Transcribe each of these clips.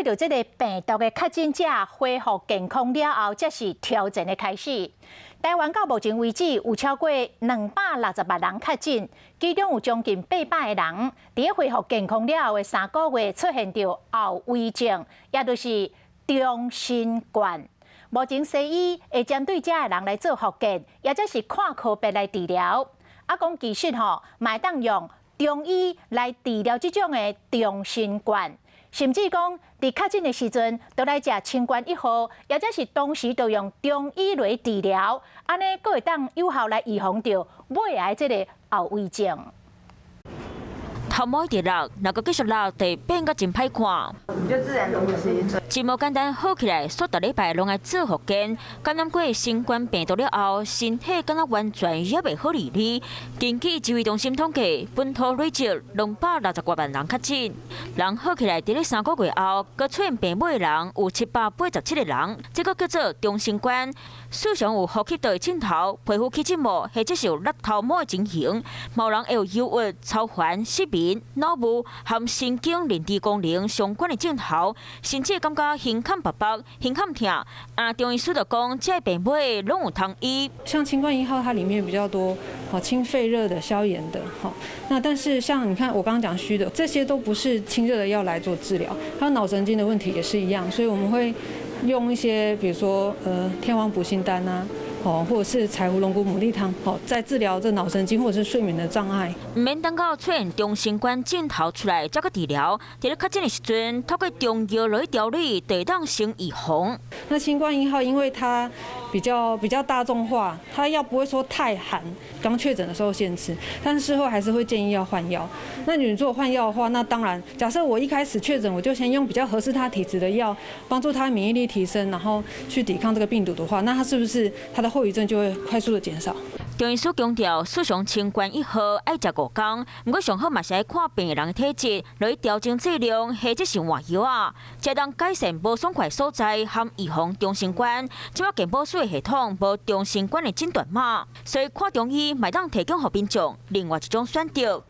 對著這个病毒的確診者恢復健康了後，才是挑戰的開始。台灣到目前為止有超過260萬人確診，其中有將近800個人佇恢復健康了後的3個月出現著後遺症，也就是長新冠。目前西醫會針對這的人來做復健，抑者是看科別來治療。啊，講其實吼，嘛會當用中醫來治療這種的長新冠，甚至講佇確診的時陣，就來食清冠一號，抑者是當時就用中醫來治療，按呢閣會當有效來預防著尾仔這个後遺症。頭毛一直落，若閣繼續落，就會變甲真歹看。就自然東西。真無簡單，好起來，煞逐禮拜攏愛做復健。感染過新冠病毒了後，身體敢若完全猶未好離離。根據指揮中心統計，本土累積260多萬人確診，人好起來，佇咧3個月後，閣出現病尾的人有787個人，這個叫做長新冠。時常有呼吸道的症頭、皮膚起疹霧，或者是有甩頭毛的情形，某人會有憂鬱、操煩、失眠、腦霧和神經認知功能相關的症頭，甚至感覺胸坎拔拔、胸坎疼。啊，中醫師就講，這个病尾攏有通醫。像清冠一號，它裡面比較多，好清肺熱的、消炎的，好。那但是像你看我剛剛講虛的，這些都不是清熱的藥來做治療，還有腦神經的問題也是一樣，所以我們會用一些，比如說天王補心丹啊，哦，或者是柴胡龍骨牡蠣湯，哦，在治療這腦神經或者是睡眠的障礙。毋免等到出現長新冠症頭出來，才去治療。佇咧確診的時陣，透過中藥來調理，就會當先預防。那清冠一號，因為它比較大眾化，它藥不會說太寒，剛確診的時候先吃，但是事後還是會建議要換藥。那你如果換藥的話，那當然，假設我一開始確診，我就先用比較合適他體質的藥，幫助他免疫力提升，然後去抵抗這個病毒的話，那他是不是他的後遺症就會快速的減少？中醫師強調，使用清冠一號愛食5工，毋過上好嘛是愛看病人的體質來調整劑量，或者是換藥啊，才當改善無爽快所在，和預防長新冠。這擺健保署的系統無長新冠的診斷碼，所以看中醫嘛會當提供予民眾另外一種選擇。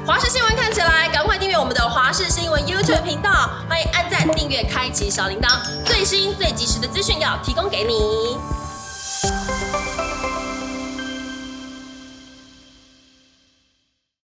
華視新聞看起來，趕快訂閱我們的華視新聞 YouTube 頻道，歡迎按讚、訂閱、開啟小鈴鐺，最新最及時的資訊要提供給你。